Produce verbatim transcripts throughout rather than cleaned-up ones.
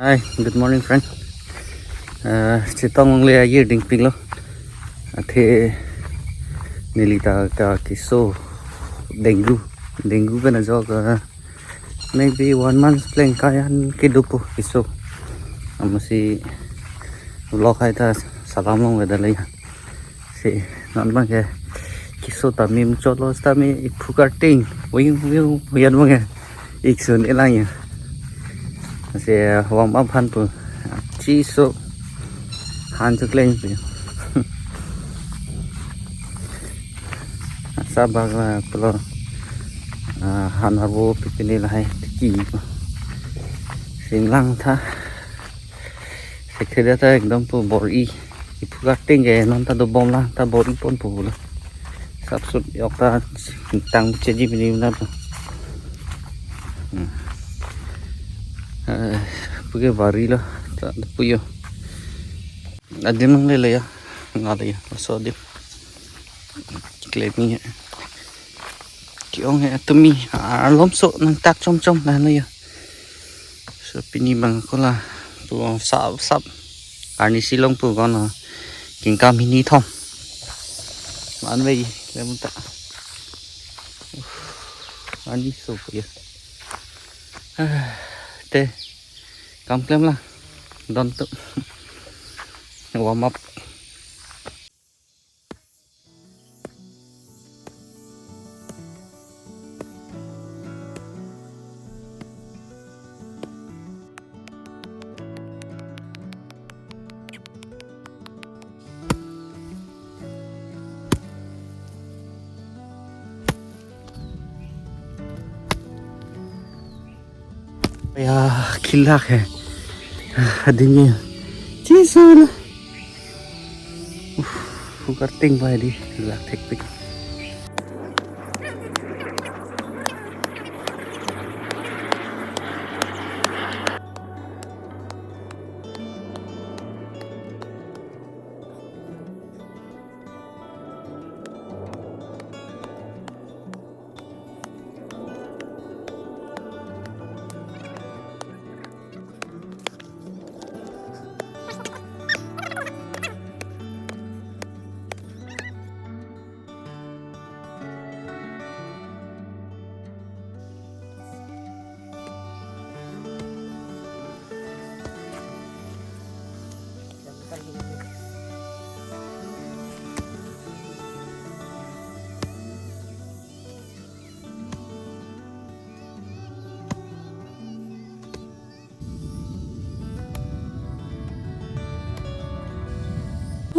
Hi, good morning, friend. Uh, chetong longle, aye dingpiklo. Athe neli ta ka keso dengue, dengue pen ajok, uh, maybe one month pleng kayan kedopo keso. Amatsi vlog hai ta salam long veda lei. Si, non abang ke keso tame muchotlo, tame iphu karting. Wing, wing, wing abang ke. Ik sun elang ya. Si, warm up han pu. Chiso. Han chukleng pu. Sabak la pulo. Ah, han arvo pipini lahai tiki pu. Singlang tha. Sekhe ta ekdom pu bor-i. Iphu karting ke non ta dobom lang ta bor-i ponpo pulo. Sapsut yok ta tang cheji pini na pu. Hmm. Eh, puke bari lo ta puyo. Adim nang lele ya. Ngat ya. So adim. Klemi ya. Kiong he tumi arlom so nangtak chomchom na lo ya. So pini abang kola pu sap sap. Arnisi long pu kono kingkam hini thom. Man vei le munta. Arni so pu ya. Te kam klem la. Don tu. Warm up. Ya, khilak he. Adingnya. Chisu na. Uf, hu karting pai di. Khilak thekpik.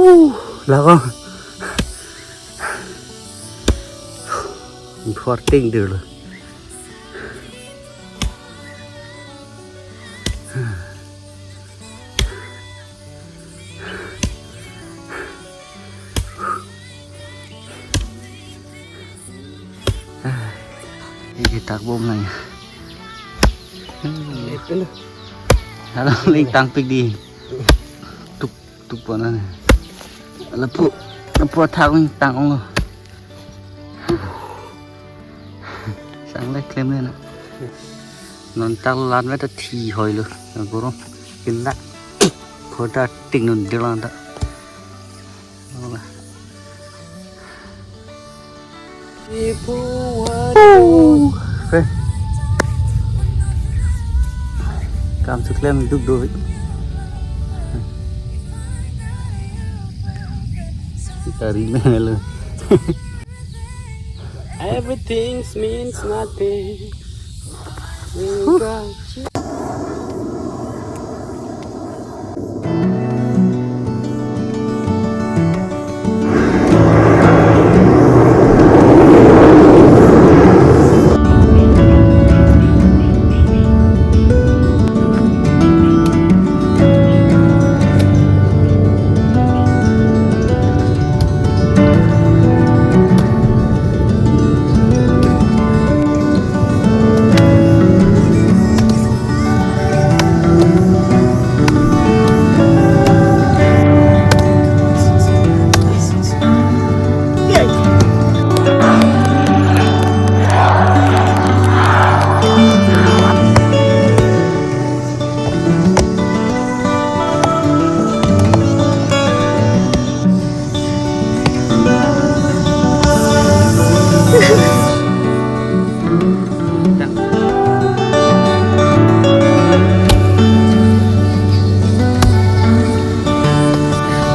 Uh, lako. Bor ting dulu. Ini tak bom lagi. Halo, ling tangpik di. Tup, tup mana ni? Lapu, lapu athak ling tang ong lo. Sang le klem le na. Non tak lan ve ta thi hoi lo. Goro. Kin lak. Khoda ting non dilang ta. Ola. Ipu. Oke. Kam seklem duk do. Kita rimel. Everything means nothing.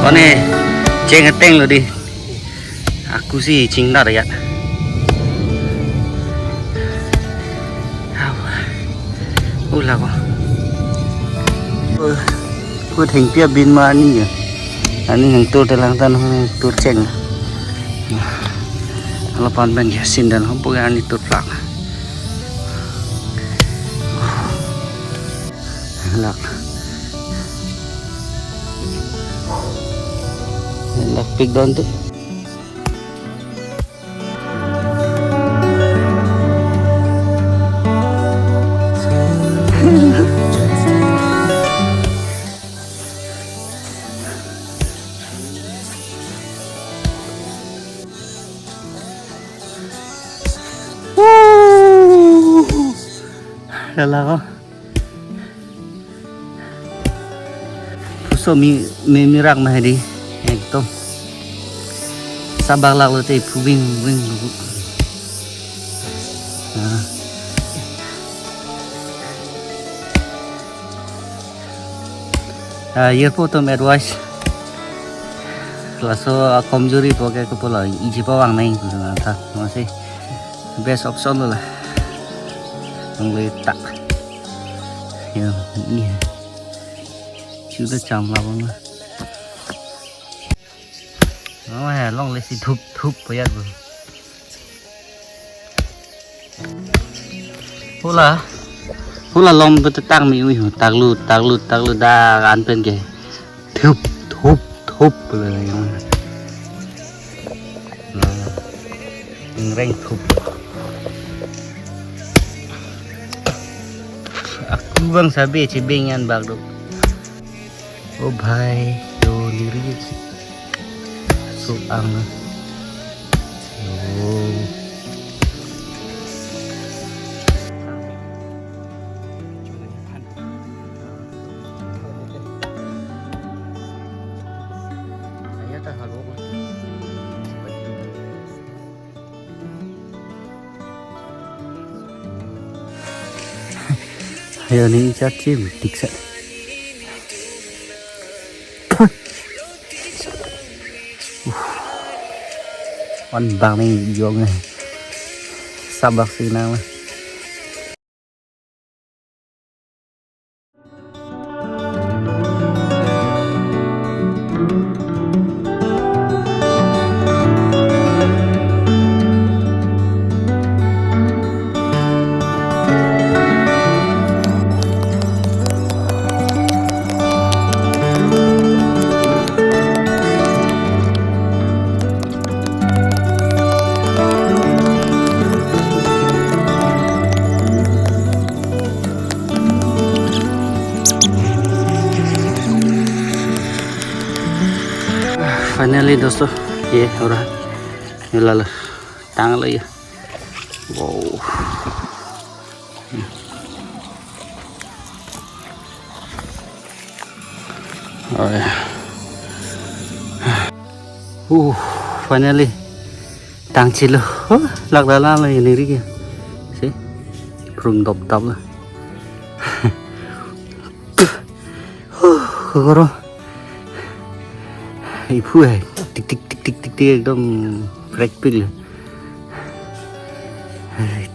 One cheng ateng lo di. Aku si chingdar ya. Ula ko. Ko thengpi abin ma ani ya. Ani hang tur telang tan hang tur cheng. Lapu-an pen ya sindal hom po ya ani tur plak. Lak. Lak pik don tu. Woo! Lala ko. Puso mi, mi mirak ma hedi. Ekdom. Sabak lak lote phu wing wing. Ah. Ah, ye po atum advice. Laso a komjuri po ke kopulo iji pavang nai pu na tha. Masi best option lo la. Nang le tak. Ya, iya. Sudah jam delapan lah. Oh, ya, long lesi thup thup ya gu. Hula. Hula lom betetang mi ui, taklu, taklu, taklu da an pen ke. Thup, thup, thup le yang. Nah, ingreng thup. Aku bang sabi cibing yan bak do. Oh bhai, yo niri. So ang. Yo. Ayo ni chat chim tik sa. Wan bang ni jong eh. Sabak si nang lah. Finally, dosto, ye, ora, ye lalo, tanglo ye. Wow. Oh, ya. Uh, finally. Tang chilo. Huh, lak dalan lo ini ri ke. Si. Prung dop dop lo. Huh, koro. Iphu hai. Tik tik tik tik tik tik ekdom frek pik lo.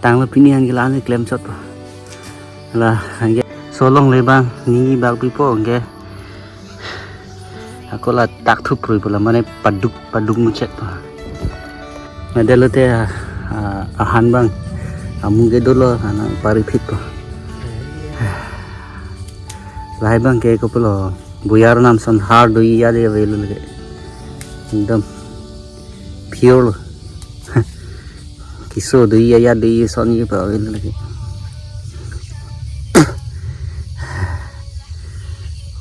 Tanglo pini an ke la-an klem chot po. La, anke solong le bang, nini bak pipo anke. Ako la tak thup rui po la mane paduk, paduk muchet po. Nadelo te, ah, ah, ahan bang. Amu ke dolo, ana pari phit po. Lahai bang ke kopulo. Buyar nam son har do iya de avelo lake. Ekdom pure lo. Keso do iya ya do iya son iya pa avelo lake.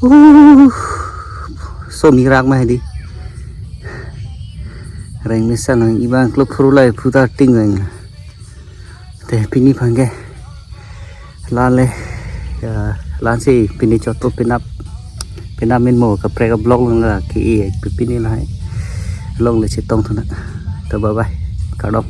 Uh, so mirak ma hedi. Reng mesa nang ibang klop phurulai phutar ting reng. Te pini aphan ke. La-an le. Ya, la-an si pini chot po penap. Penap min mo kaprek a-vlog long la ke e pini lahai. Long le chetong thuna. To bye bye. Kardom.